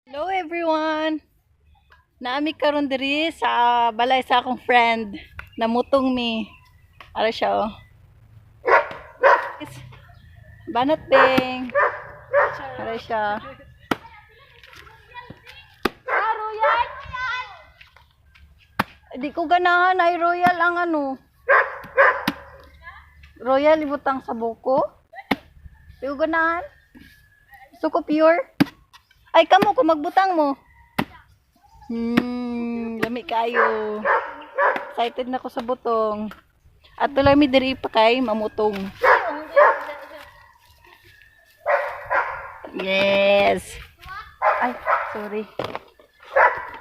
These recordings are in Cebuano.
Hello everyone. Naami karon diri sa balay sa akong friend. Namutong mi. Ara siya oh. Banat beng. Ara siya. Ah, Royal! Di ko ganahan ay royal ang ano. Royal ibutang sa buko. Di ko ganahan. Gusto ko pure. Ay kamo kung magbutang mo. Lami kayo. Excited na ko sa butong. At tuloy mi diri pa kay mamutong. Yes. Ay, sorry.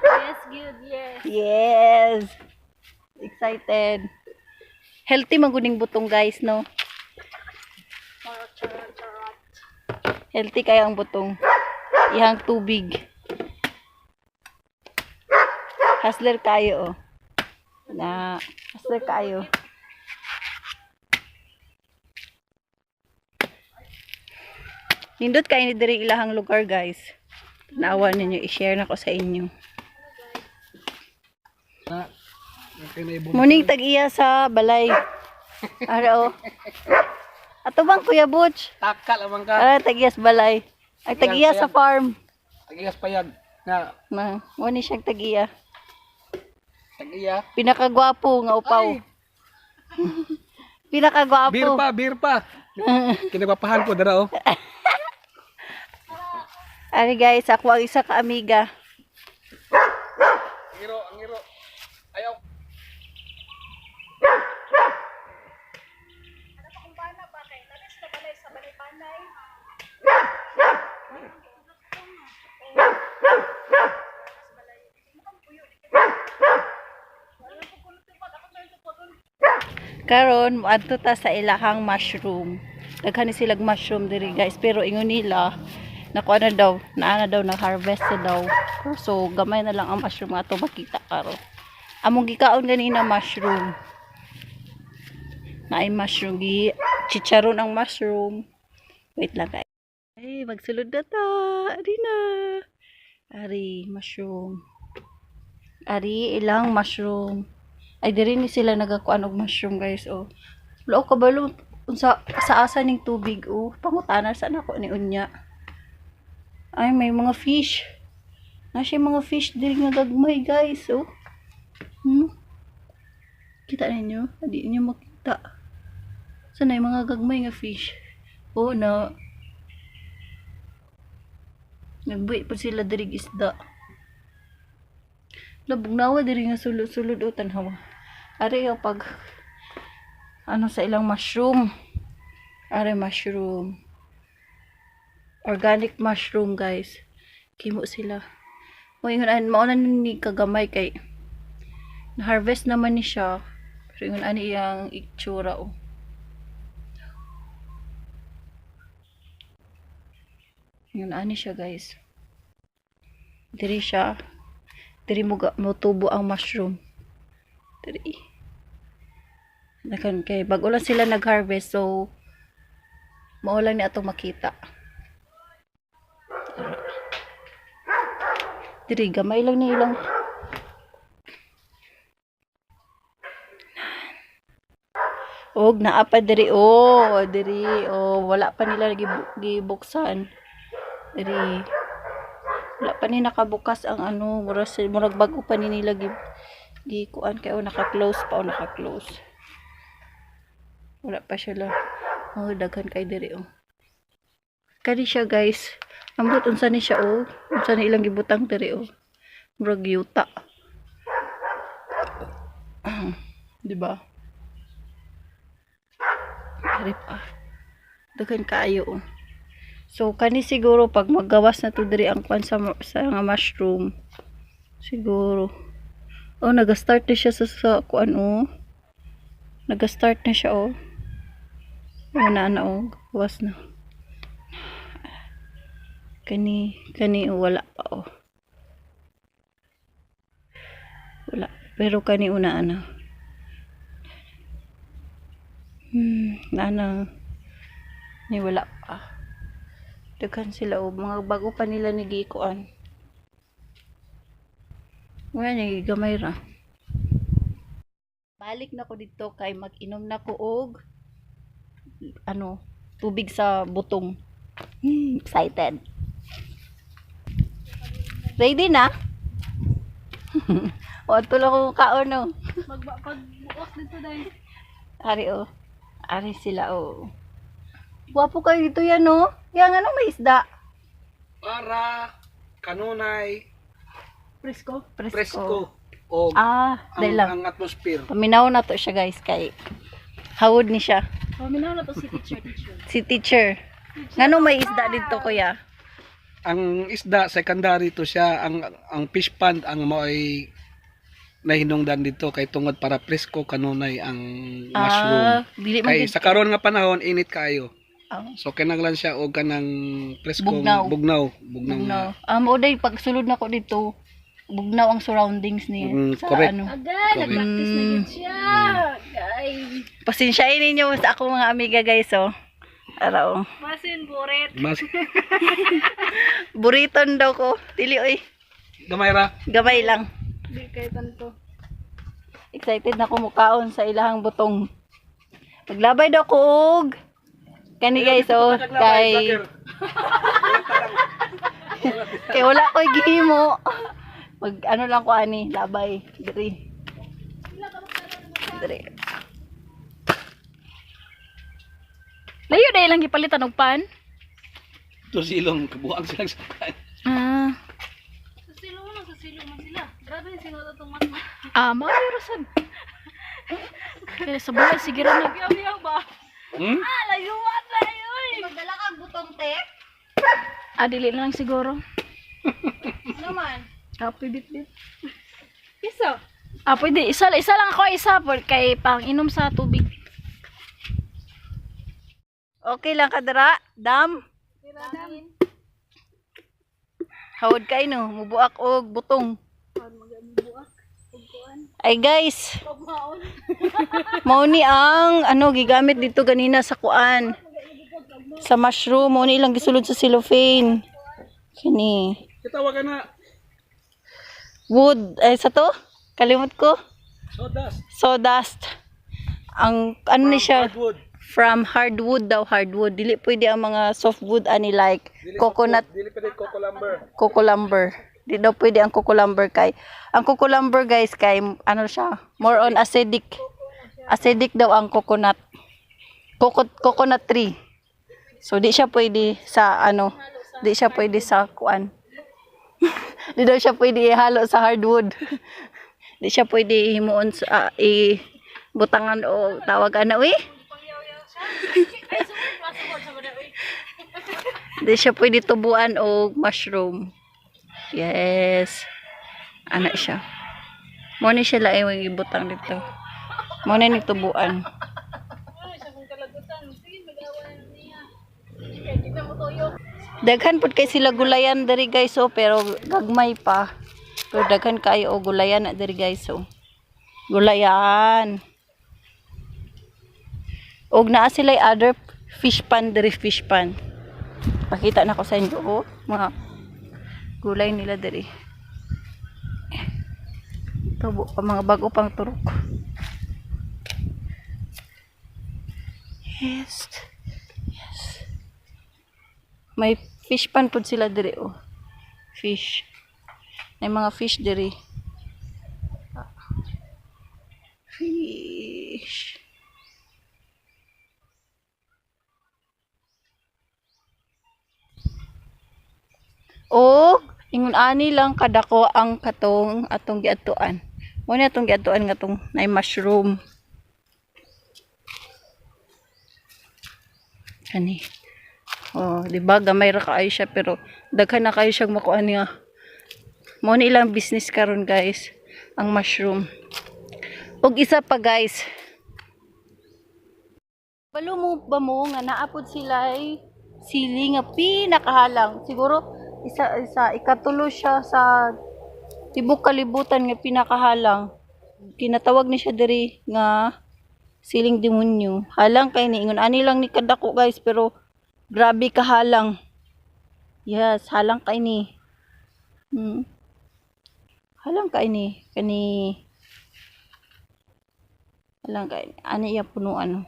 Yes, good, yes. Yes. Excited. Healthy maguning butong guys, no? Charot, charot, charot. Healthy kaya ang butong. Ihang tubig. Hustler kayo, oh. Na, hustler kayo. Nindot kayo ni diri ilahang lugar, guys. Naawa ninyo, i-share na ko sa inyo. Na, okay na ibon. Muning tag-iya sa balay. Ara oh. Ato bang Kuya Butch? Taka lamang ka. Ara tag-iya sa balay. Ay tag-iya sa farm. Tag-iyas payag. Na, Na, mo ni siyang tag-iya. tag-iya. Pinakagwapo nga upaw. Ay! Pinakagwapo. Beer pa, beer pa. Kinagpapahan ko dara oh. Ari guys, ako ang isa ka amiga. Ang iro, ang iro. Ayaw. Karon moadto ta sa ilahang mushroom. Daghan ni silag mushroom diri guys, pero ingon nila nakuha na daw, naa na daw nag-harvest na daw. So gamay na lang ang mushroom ato makita karon. Among gikaon ganina mushroom. Naay mushroom gi chicharon ang mushroom. Wait lang guys. Ay, magsulod na ta. Ari na. Ari, mushroom. Ari, ilang mushroom. Ay, diri ni sila nagakuan og mushroom, guys, oh. Wala ko kabalo unsa sa asa ning tubig, oh. Pangutana sa nako ni unya. Ay, may mga fish. Na siya mga fish diri nga gagmay, guys, oh. Kita ninyo? Di niyo makita. Sana yung mga gagmay nga fish? Oh, na. Nagbuhi po sila diri isda. Labugnawa diri nga sulod-sulod o tanhawa. Ari yung pag ano sa ilang mushroom. Ari mushroom. Organic mushroom guys. Kimo sila. Mo ingon an mao na ni kagamay kay na-harvest naman ni siya. Pero ingon ani iyang itsura oh. Ingon ani siya guys. Diri siya. Diri mo motubo ang mushroom. Diri. Nakan kay bago lang sila nag-harvest so mao lang ni atong makita. Diri gamay lang ni ilang. Og naa pa diri oh, diri oh, wala pa nila gibuksan. Diri. Wala pa ni nakabukas ang ano, murag murag bago pa ni nila gi gikuan kay oh, naka-close pa oh, naka-close. Wala pa sila. Oh, daghan kay diri oh. Kani siya guys. Ambot unsa ni siya oh. Unsa ni ilang gibutang diri oh. Murag yuta. Di ba? Diri pa. Daghan kaayo oh. So kani siguro pag maggawas na to diri ang kwan sa nga mushroom. Siguro. Oh, naga-start na siya sa kuan oh. Naga-start na siya oh. Oh, na na oh, gawas na. Kani kani oh, wala pa oh. Wala. Pero kani una ana. Ana. Ni wala pa. Daghan sila oh, mga bago pa nila nagikuan. Wala niya gamay ra. Balik na ko dito kay mag-inom na ko og ano, tubig sa butong. Excited. Ready na? O, tulo ko kaon no. Pagbuok dito dahil. Ari oh. Ari sila oh. Gwapo kayo dito yan oh. Yang ano may isda? Para kanunay Presko. Presko. presko o Ah, ang, dahil lang. ang atmosphere. Paminaw na to siya guys kay hawod ni siya. Paminaw na to si teacher, teacher. Si teacher. Ngano may isda dito kuya? Ang isda secondary to siya, ang fish pond ang mao'y nahinungdan dito kay tungod para presko kanunay ang mushroom. Ah, dili man Kay gid- sa karon nga panahon init kaayo. Ah, So kinahanglan siya og kanang preskong Bugnaw. bugnaw, bugnaw. bugnaw. Ah, mao day pagsulod nako dito. Bugnaw ang surroundings niya. Sa Correct. ano. Agay, Correct. nag-practice na yun siya. Agay. Pasensyain ninyo sa ako mga amiga guys oh. Araw. Masin, buret. Mas Buriton daw ko. Dili oy. gamay ra. Gamay lang. Di kay tanto. Excited na ko mukaon sa ilahang butong. Maglabay daw ko og kani guys oh kay kay wala ko'y gihimo. Mag ano lang ko ani, labay diri. Diri. Layo dahil lang gipalitan og pan. To silong kabuang silang sa Ah. Sa silong man, sa silong man sila. Grabe yung sinuot atong mat. Ah, mga pero sad. Kaya sa buhay sige ra na. Yaw ba? Hmm? Ah, layuan layo. Magdala kag butong te. Ah, dili na lang siguro. Naman. Kapoy bit-bit. Isa. Ah, pwede. Isa, isa lang ako, isa. Kay pang inom sa tubig. Okay lang kadara, dam. Hawod kay no, mubuak og butong. Ay guys. Mao ni ang ano gigamit dito ganina sa kuan. Sa mushroom, mao ni ilang gisulod sa cellophane. Kini. Kitawa ka na. Wood ay sa to? Kalimot ko. Sawdust. Sawdust. Ang ano ni siya? Hardwood. From hardwood daw, hardwood. Dili pwede ang mga softwood ani like Dili coconut softwood, dili pwede coco lumber. coco lumber. Di daw pwede ang coco lumber kay. Ang coco lumber guys kay ano siya, more on acidic. Acidic daw ang coconut. Coconut tree. So di siya pwede sa ano, di siya pwede sa kuan. Di daw siya pwede ihalo sa hardwood. Di siya pwede himuon sa i butangan o tawag ana uy. Di siya pwede tubuan o mushroom. Yes. Ana siya. Mo ni siya laing yung ibutang dito. Mo ni tubuan. Daghan pud kay sila gulayan diri guys oh, pero gagmay pa. Pero daghan kayo og gulayan na diri guys oh. Gulayan. Og naa sila other fish pan diri, fish pan. Pakita na ko sa inyo oh, mga gulay nila diri. Tubo pa mga bago pang turok. Yes. Yes. May fish pan pud sila diri oh. Fish. May mga fish diri. Fish. O ingon ani lang kadako ang katong atong giadtuan. Mo ni atong giadtuan nga tong nay mushroom. Kani. Oh, di ba gamay ra kaayo siya pero daghan na kayo siyang makuha niya. Mo ni ilang business karon guys, ang mushroom. Og isa pa guys. Balo mo ba mo nga naapod sila ay sili nga pinakahalang. Siguro isa isa ikatulo siya sa tibok kalibutan nga pinakahalang. Kinatawag ni siya diri nga siling demonyo. Halang kay ni ingon ani lang ni kadako guys pero grabe kahalang. Yes, halang kay ni. Halang kay ni kani. Halang kay ani iya punuan.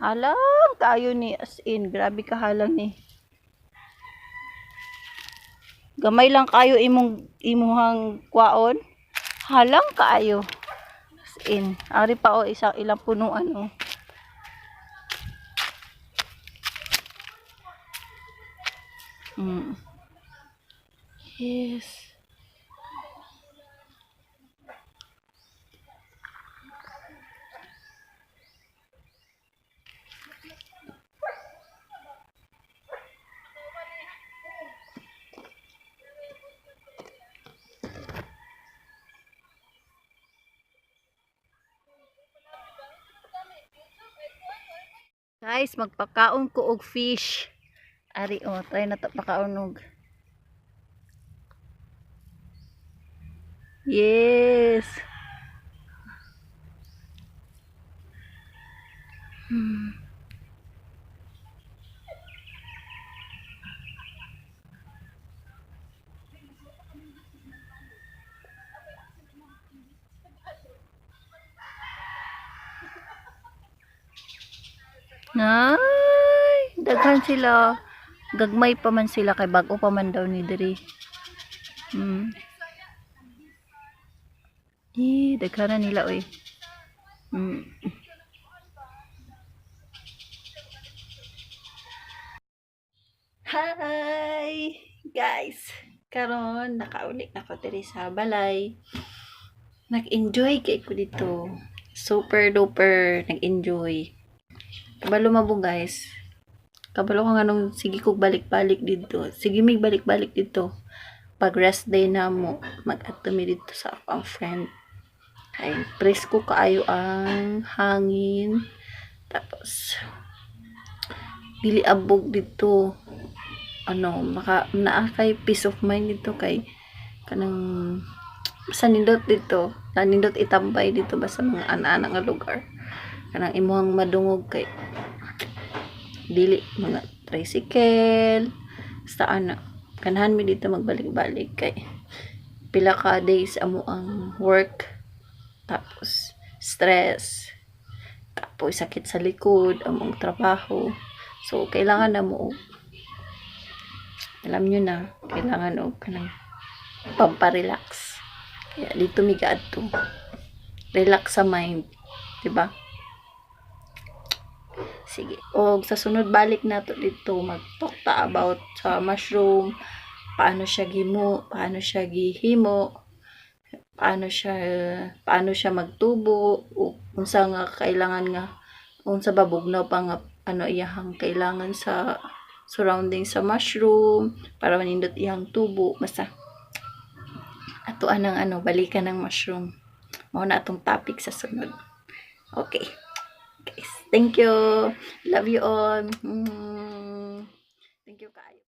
Halang kaayo ni, as in grabe ka halang ni. Gamay lang kayo imong imuhang kwaon. Halang kaayo. As in, ari pa o isa ilang punuan oh. Yes. Guys, magpakaon ko og fish. Ari oh, try na to pakaon og. Yes. Ay, daghan sila. Gagmay pa man sila kay bag-o pa man daw ni diri. Eh, daghan na nila oy. Hi guys. Karon nakauli na ko diri sa balay. Nag-enjoy kay ko dito. Super duper nag-enjoy. Kabalo mo guys. Kabalo ko nga nung sige ko balik-balik dito. Sige mig balik-balik dito. Pag rest day na mo, mag-adto mi dito sa akong friend. Kay presko kaayo ang hangin. Tapos dili abog dito. Ano, maka naa kay peace of mind dito kay kanang sa nindot dito, sa nindot itambay dito ba sa mga ana-ana nga lugar. Kanang imuhang madungog kay dili mga tricycle sa ana. Kanahan mi dito magbalik-balik kay pila ka days amo ang work, tapos stress, tapos sakit sa likod among trabaho. So kailangan na mo og, alam nyo na, kailangan og kanang pamparelax. Kaya dito mi gaadto. Relax sa mind, diba? Sige. Og sa sunod balik nato dito, mag-talk ta about sa mushroom, paano siya gimo, paano siya gihimo, paano siya magtubo, o unsa nga kailangan nga, unsa ba bugnaw pa nga ano iyahang kailangan sa surrounding sa mushroom para manindot iyang tubo. Basta ato anang ano, balikan ng mushroom. Mao na atong topic sa sunod. Okay. Guys, thank you. Love you all. Thank you kaayo.